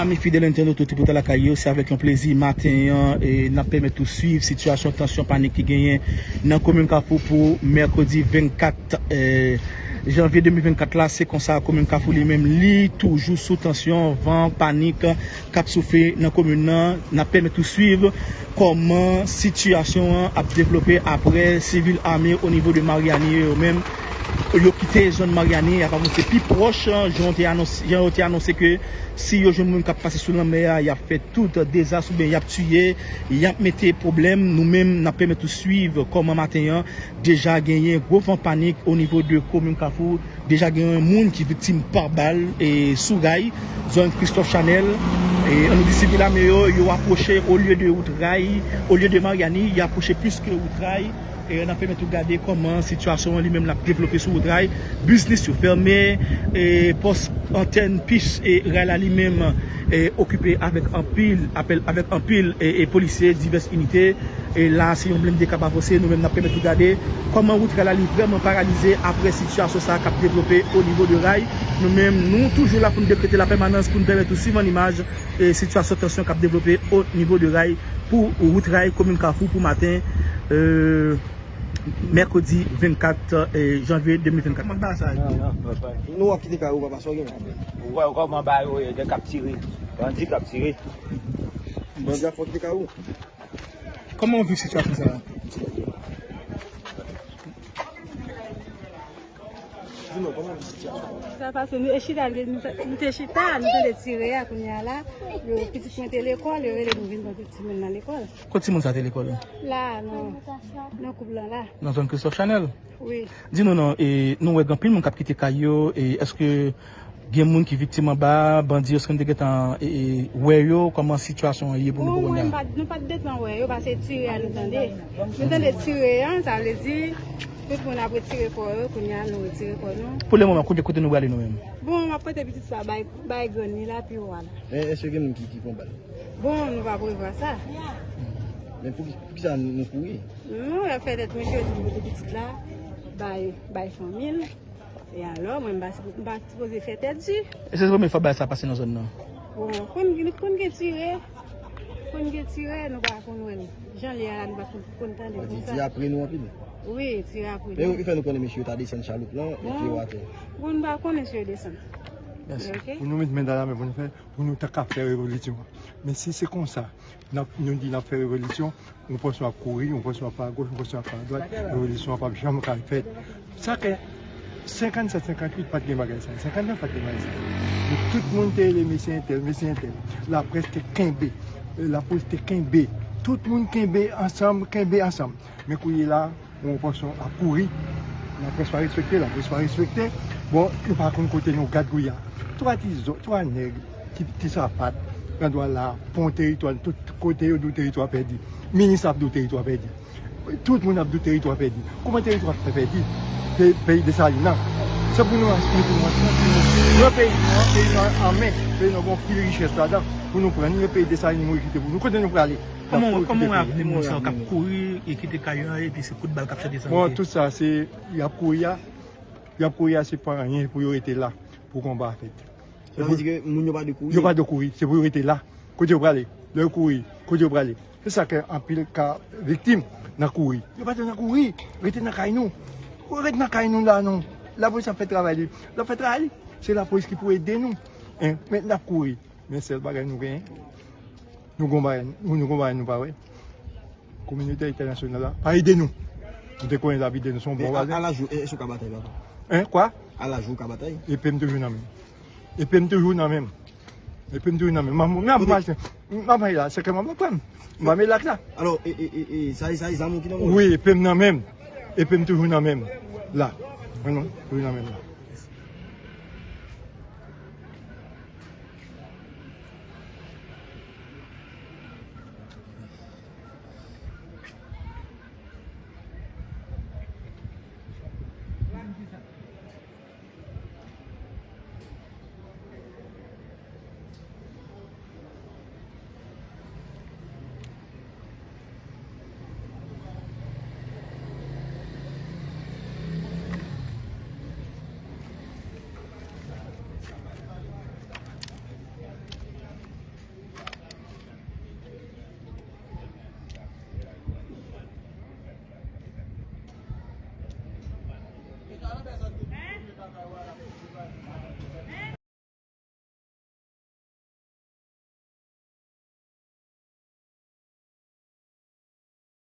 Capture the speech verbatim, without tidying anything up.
Ami fidèl entènot, tout pou lakay yo, se avèk yon plezi maten an, e n ap pèmèt ou swiv sitiyasyon tansyon panik ki genyen nan komin Kafou pou mèkredi vennkat, e, janvye de mil vennkat la. Se konsa, komin Kafou li menm, li toujou sou tansyon, van, panik k ap soufle nan komin nan. N ap pèmèt ou swiv kòman sitiyasyon an ap devlope apre sivil ame o nivo de Maryani yo menm, yo kite zòn Maryani, y ap avanse pi pwòch, jan yo te anons-, jan yo te anonse ke si yo jwenn moun k ap pase sou lanmè a, y ap fè tout dezas oubyen y ap tiye, y ap mete pwoblèm. Nou menm, n ap pèmèt ou swiv kòman maten an deja genyen gwo van panik o nivo de komin Kafou. Deja gen yon moun ki viktim pa bal, e, sou ray, zòn Christophe Chanel. E, ann nou di sivil ame yo, yo apwoche olye de wout ray, olye de Maryani, y apwoche plis ke wout ray. E, n ap pèmèt ou gade kòman sitiyasyon an li menm l ap devlope sou wout ray. Biznis yo fèmen, e, pòs antèn pis e ray la li menm, e, okipe avèk anpil, apèl, avèk anpil, e, e, polisye, divès inite. E la, se yon blende k ap avanse. Nou menm, n ap pèmèt ou gade kòman wout ray la li vrèman paralize apre sitiyasyon sa a k ap devlope o nivo de ray. Nou menm, nou toujou la pou n dekrete lapèmanans, pou n pèmèt ou swiv an imaj, e, sitiyasyon tansyon k ap devlope o nivo de ray pou wout ray komin Kafou pou maten, e, mèkredi vennkat, e, janvye de mil vennkat. Kòman bagay sa ye? Nou w ap kite kay ou, papa, sa w gen la? Ou wè kòman bagay yo ye, nèg k ap tire, bandi k ap tire. Bandi ap fè w kite kay ou? Kòman w viv sitiyasyon sa a? Di nou, kòman w viv sitiyasyon sa a? Sa pase, nou te chita, nou te, nou te chita, nou tande tire a, kounye a la, yo, pitit mwen te lekòl, yo rele nou vin pote timoun nan lekòl. Kot timoun sa te lekòl? La, nan, nan koub lan la. Nan zòn Christophe Chanel? Wi. Di nou non, e, nou wè gen anpil moun k ap kite kay yo, e, èske gen moun ki viktim anba, bandi yo, èske nou te gentan, e, e, wè yo, kòman sitiyasyon an ye pou nou kounye a? Bon, mwen, m pa t, nou pa t gentan wè yo, paske tire a nou tande. Nou tande tire a, sa vle di, tout moun ap retire kò yo, kounye a nou retire kò nou. Pou le moman, kote, kote nou prale nou menm? Bon, m ap pote pitit sa, bay, bay grann li la, pi ou a la. Men èske gen moun ki, ki pran bal? Bon, nou pa prevwa sa. Men pou ki, pou ki sa nou, nou kouri? Non, y ap fè tèt mechan, yo di nou pote pitit la, bay, bay fanmi l. E alò, mwen, m pa, m pa sipoze fè tèt di. E se premye fwa bagay sa pase nan zòn nan? Bon, konn, konn gen tire, konn gen tire, nou pa konn wè l. Jan l ye a la, nou pa konn, konn tande konsa. Di, di apre nou anpil? Wi, tire apre nou. Men yo fè nou konnen mesye yo ta desann chaloup lan, epi yo atè. Bon, nou pa konn mesye yo desann. Mèsi. Ok. Pou nou met men dan lamen pou nou fè, pou nou ta ka fè revolisyon an. Men si se konsa, n ap, nou di n ap fè revolisyon, yon pòsyon ap kouri, yon pòsyon ap pa agoch, yon pòsyon ap pa adwat, revolisyon an p ap janm ka fèt. Sa fè senkannsèt, senkannuit pa t gen bagay sa, senkannnèf pa t gen bagay sa. Men tout moun te rele mesye entèl, mesye entèl. Laprès te kenbe, lapolis te kenbe. Tout moun kenbe ansanm, kenbe ansanm. Men kounye la, yon pòsyon ap kouri. Laprès pa respekte, lapolis pa respekte. Bon, yo pa konn kote nou gad kounye a. Twa ti zo-, twa nèg ki ti sapat, nan dwa la, pran teritwa, tout kote yo di w teritwa pèdi. Minis ap di w teritwa pèdi. Tout moun ap di w teritwa pèdi. Kòman teritwa pèdi? Pe-, peyi Desalin nan. Se pou nou ansanm, pou nou ansanm, pou nou pran peyi nou an, peyi nou an men, peyi nou an gen anpil richès ladan, pou nou pran, nou gen peyi Desalin nou kite pou nou. Kote nou prale? Kòman, kòman w wè avni moun sa yo k ap kouri e kite kay yo an epi se kout bal k ap chante san rete? Bon, tout sa, se, y ap kouri a, y ap kouri a, se pa anyen pou yo rete la, pou konba a fèt. Sa vle di ke moun yo pa dwe kouri? Yo pa dwe kouri, se pou yo rete la. Kote yo prale? Lè yo kouri, kote yo prale? Se sa ke anpil ka viktim nan kouri. Yo pa dwe nan kouri, rete nan kay nou. Rete nan kay nou la, non. Lapolis ap fè travay li. L ap fè travay li. Se lapolis ki pou ede nou. Hein? Men n ap kouri. Men sèl bagay nou genyen, nou gon bagay, nou, nou gon bagay nou pa wè. Kominote entènasyonal la pa ede nou. Nou te konnen l ap ede nou, se yon bon vwazen. Men a, a laj ou, èske w ka batay, papa? Hein, kwa? A laj ou, w ka batay? Epe m toujou nan men m. Epe m toujou nan men m. Epe m toujou nan men m. M ap, m ap mache, m ap mache la, se ke m ap pran. M pa met lak la. Alò, e, e, e, e, sa, sa e zam ou ki nan men w? Wi, epe m nan men m. Epe m toujou nan men m. La. Mwen non, toujou nan men m la.